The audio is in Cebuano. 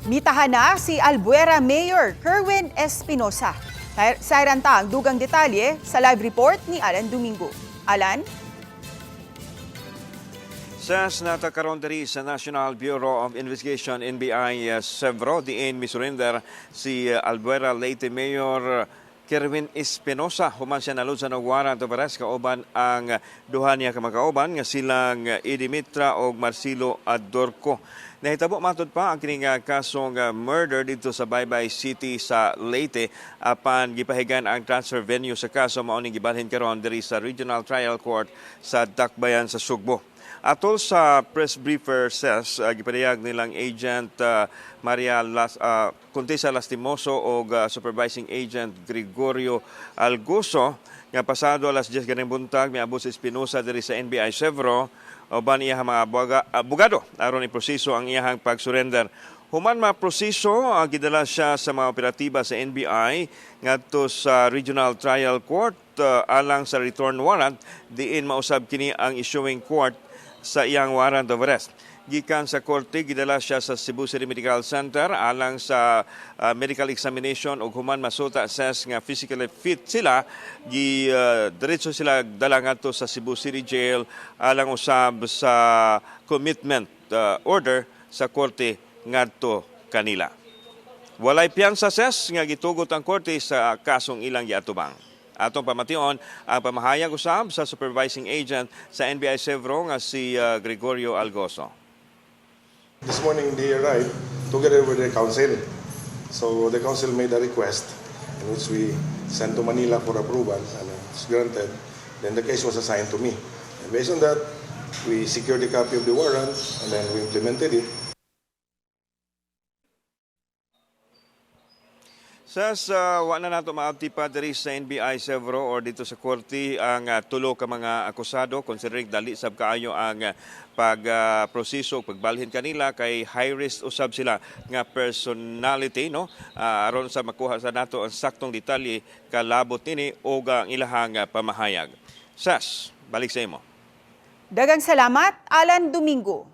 Mitahan na si Albuera Mayor Kerwin Espinosa. Sairan ta ang dugang detalye sa live report ni Alan Domingo. Alan? Sa nata karon diri sa National Bureau of Investigation, NBI Sevro, diin misurrender si Albuera Leyte Mayor Kerwin Espinosa human siya naludsan og warrant of arrest kauban ang duha niya ka makauban nga silang Eddie Mitra og Marcelo Adorco. Nahitabo matud pa ang kining kasong murder dito sa Baybay City sa Leyte, apan gipahigan ang transfer venue sa kaso, mao ning gibalhin karon diri sa Regional Trial Court sa Dakbayan sa Sugbo. Atol sa press briefer says, gipadayag nilang agent Maria Contesa Lastimoso o supervising agent Gregorio Algoso nga pasado alas 10 ganing buntag miabot si Espinosa diri sa NBI Sevro uban iyang mga abogado aron iproseso ang iyahang pag-surrender. Human maproseso, gidala siya sa mga operatiba sa NBI ngadto sa Regional Trial Court alang sa return warrant, diin mausab kini ang issuing court sa iyang warrant of arrest. Gikan sa korte, gidala siya sa Cebu City Medical Center alang sa medical examination ug human masuta says nga physically fit sila, gi diretso sila dala ngadto sa Cebu City Jail alang usab sa commitment order sa korte ngadto kanila. Walay piyansa ses nga gitugot ang korte sa kasong ilang giatubang. Atong pamation ang pamahayag usab sa supervising agent sa NBI Sevro nga si Gregorio Algoso. This morning they arrived together with their counsel. So the counsel made a request in which we sent to Manila for approval and it's granted. Then the case was assigned to me. And based on that, we secured a copy of the warrant and then we implemented it. Sa wa na nato maabti pa diri sa NBI Sevro or dito sa korte ang tulo ka mga akusado, considering dali sab kaayo ang pag proseso pagbalhin kanila kay high risk usab sila nga personality, no, aron sa makuha sa nato ang saktong detalye kalabot nini og ang ilahang pamahayag. Sas, balik sa imo. Dagang salamat, Alan Domingo.